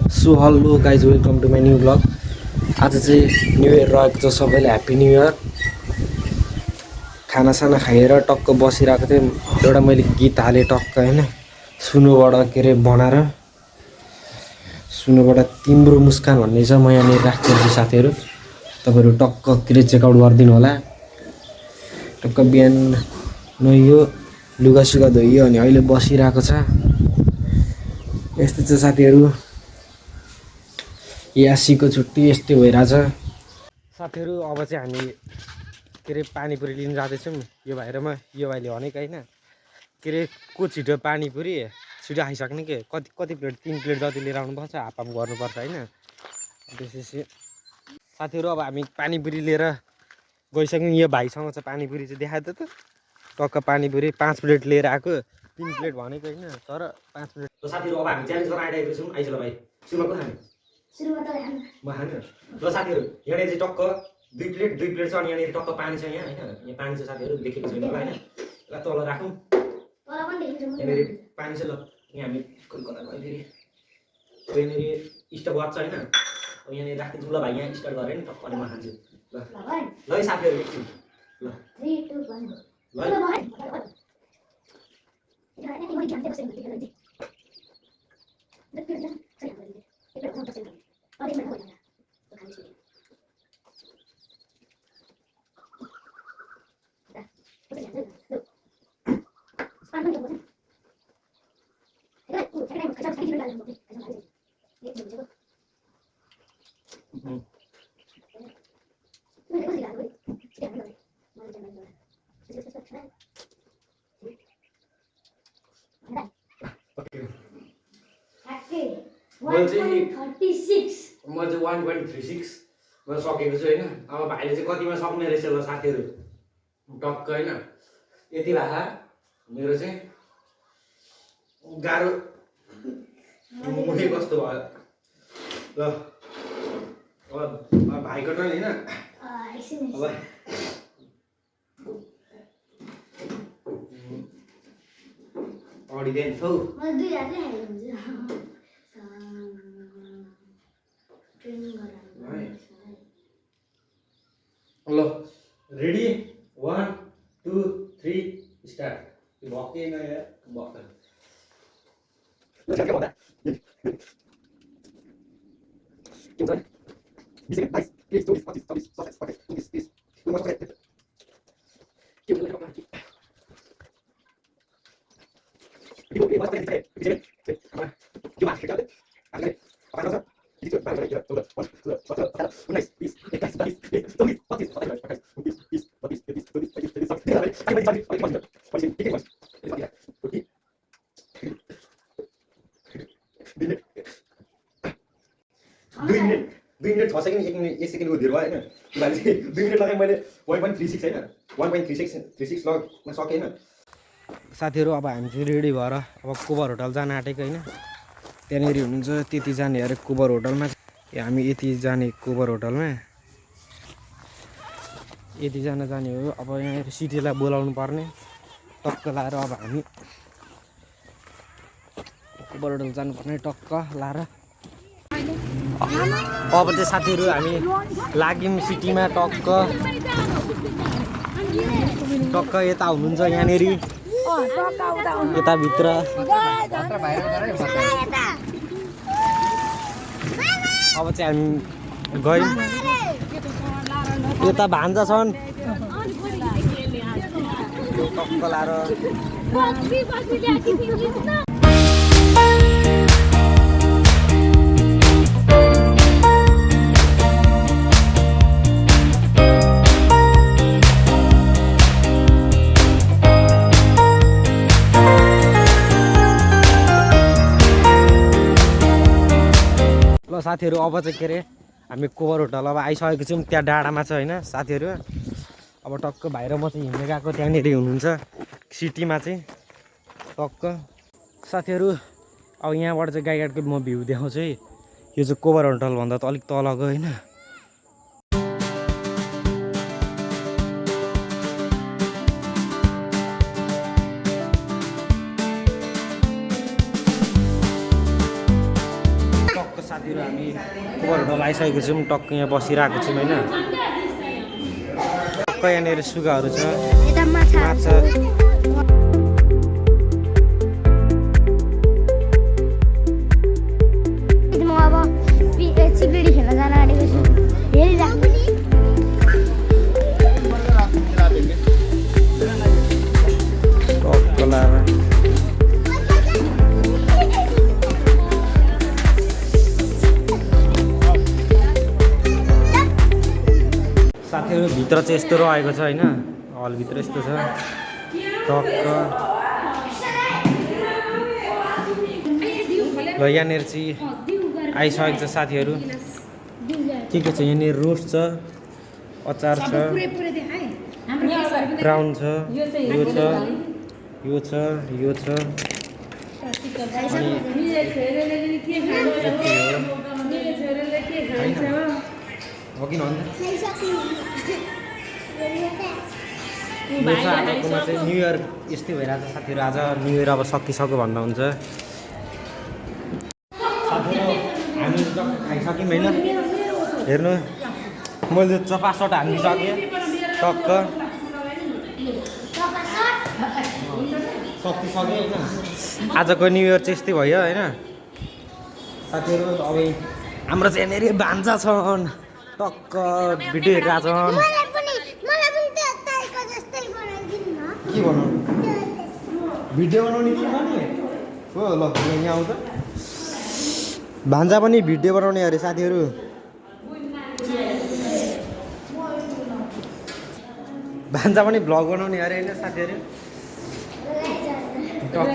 So hello guys welcome to my new blog. आज चाहिँ new year रहेको छ, सबैले ह्याप्पी न्यु इयर। खानासाना खाएर टक्क बसिरहेको थिएँ, एउटा मैले गीत हालेँ टक्क होइन, सुनोबाट के अरे बनाएर, सुनोबाट तिम्रो मुस्कान भन्ने छ। म यहाँनिर राखिदिन्छु साथीहरू, तपाईँहरू टक्क के अरे चेकआउट गरिदिनु होला। टक्क बिहान नुहाइयो, लुगासुगा धोइयो अनि अहिले बसिरहेको छ। यस्तो छ साथीहरू, यासीको छुट्टी यस्तै भइरहेछ साथीहरू। अब चाहिँ हामी के अरे पानीपुरी लिन जाँदैछौँ। यो भाइ र म, यो भाइले भनेको होइन के अरे को छिटो पानीपुरी छिटो खाइसक्ने के, कति प्लेट 3 प्लेट जति लिएर आउनुपर्छ, हाफ गर्नुपर्छ होइन। त्यसपछि साथीहरू अब हामी पानीपुरी लिएर गइसक्यौँ। यो भाइसँग चाहिँ पानीपुरी चाहिँ देखाएको त टक्क पानीपुरी 5 प्लेट लिएर आएको, 3 प्लेट भनेको होइन तर 5 प्लेट। साथीहरू अब हामी च्यालेन्ज गरेर आइरहेको छौँ। आइज ल भाइ, सुरुमा को खाने? म खानु ल साथीहरू। यहाँनिर चाहिँ टक्क 2 प्लेट छ अनि यहाँनिर टक्क पानी छ। यहाँ होइन, यहाँ पानी छ साथीहरू, देखेको छैन होला होइन। ल तल राखौँ, यहाँनिर पानी छ। ल यहाँ हामी फेरि यहाँनिर स्टप वाच छ होइन, अब यहाँनिर राखिदिन्छु। ल भाइ यहाँ स्टार्ट गरेर नि टक्क अनि म खान्छु। ल ल है साथीहरू, एकछिन ल 3 2 1 ल। म चाहिँ 1.36 म सकेको छु होइन। अब भाइले चाहिँ कतिमा सक्ने रहेछ ल साथीहरू, टक्क होइन। यति भए मेरो चाहिँ गाह्रो मुखै कस्तो भयो ल। अब भाइको टर्न होइन। अब अडिँदैन छौ ल। Ready 1 2 3 start. भक्कै न यार, भक्क दुई मिनट 6 सेकेन्ड 1 सेकेन्डको धेरै भयो होइन। किनभने चाहिँ 2 मिनट लगाएँ मैले 1.36 होइन, 1.36 लगमा सकेँ होइन। साथीहरू अब हामी चाहिँ रेडी भएर अब कुबर होटल जान आँटेको होइन। त्यहाँनिर हुनुहुन्छ त्यति जाने अरे कुबर होटलमा। हामी यति जाने कुबर होटलमा, यतिजना जाने हो। अब यहाँ सिटीलाई बोलाउनु पर्ने टक्क लाएर अब हामी कुबर होटल जानुपर्ने टक्क लाएर। अब चाहिँ साथीहरू हामी लाग्यौँ सिटीमा। टक्क यता हुनुहुन्छ यहाँनिर, यताभित्र अब चाहिँ हामी गयौँ। यता भान्जा छन् टक्क लाएर। ल साथीहरू अब चाहिँ के अरे हामी कुबर होटल अब आइसकेको छौँ। त्यहाँ डाँडामा छ होइन साथीहरू। अब टक्क भाइ र म चाहिँ हिँड्दै गएको, त्यहाँनिर हुनुहुन्छ सिटीमा चाहिँ टक्क साथीहरू। अब यहाँबाट चाहिँ गाईघाटको म भ्यू देखाउँछु है। यो चाहिँ कुबर होटलभन्दा त अलिक तलको होइन। साथीहरू हामी कोबर होटल आइसकेको छौँ टक्क यहाँ बसिरहेको छौँ होइन टक्क यहाँनिर सुगाहरू छ माछा चिप्लेडी खेल्न जान आँटेको छु हेरिराख्नु टक्क लाएर साथीहरू भित्र चाहिँ यस्तो रहेको छ होइन हलभित्र यस्तो छ टक्क ल यहाँनिर चाहिँ आइसकेको छ साथीहरू के छ यहाँनिर रोस्ट छ अचार छ ब्राउन छ यो छ यो छ यो छ हो कि भन्नु यो छ आजकोमा चाहिँ न्यु इयर यस्तै भइरहेको छ साथीहरू आज न्यु इयर अब सकिसक्यो भन्नुहुन्छ साथीहरू हामी खाइसक्यौँ होइन हेर्नु मैले चपासट हालिसकेँ टक्क सकिसक्यो होइन आजको न्यु इयर चाहिँ यस्तै भयो होइन साथीहरू अब हाम्रो चाहिँ यहाँनिर भान्जा छन् टक्क भिडियो हेरिरहेको छन् के बनाउनु भिडियो बनाउने के भने हो ल यहाँ आउँछ भान्जा पनि भिडियो बनाउने अरे साथीहरू भान्जा पनि भ्लग बनाउने अरे होइन साथीहरू टक्क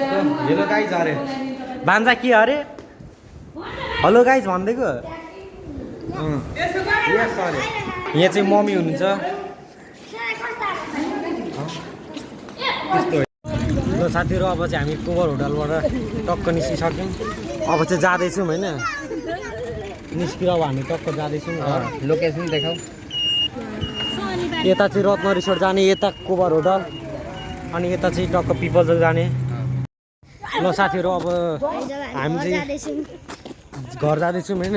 हेलो गाइज अरे भान्जा के अरे हेलो गाइज भनिदिएको यस अरे यहाँ चाहिँ मम्मी हुनुहुन्छ त्यस्तो ल साथीहरू अब चाहिँ हामी कोबर होटलबाट टक्क निस्किसक्यौँ अब चाहिँ जाँदैछौँ होइन निस्किएर अब हामी टक्क जाँदैछौँ लोकेसन देखाऊ यता चाहिँ रत्न रिसोर्ट जाने यता कोबर होटल अनि यता चाहिँ टक्क पिपलजोग जाने ल साथीहरू अब हामी चाहिँ घर जाँदैछौँ होइन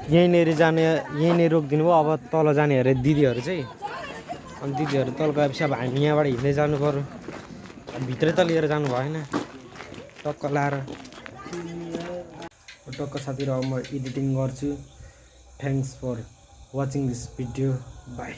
यहीँनिर जाने यहीँनिर रोकिदिनु भयो अब तल जाने अरे दिदीहरू चाहिँ अनि दिदीहरू तल गएपछि अब हामी यहाँबाट हिँड्दै जानु पर्यो भित्रै त लिएर जानु भएन टक्क लाएर टक्क साथीहरू अब म एडिटिङ गर्छु thanks for watching this video by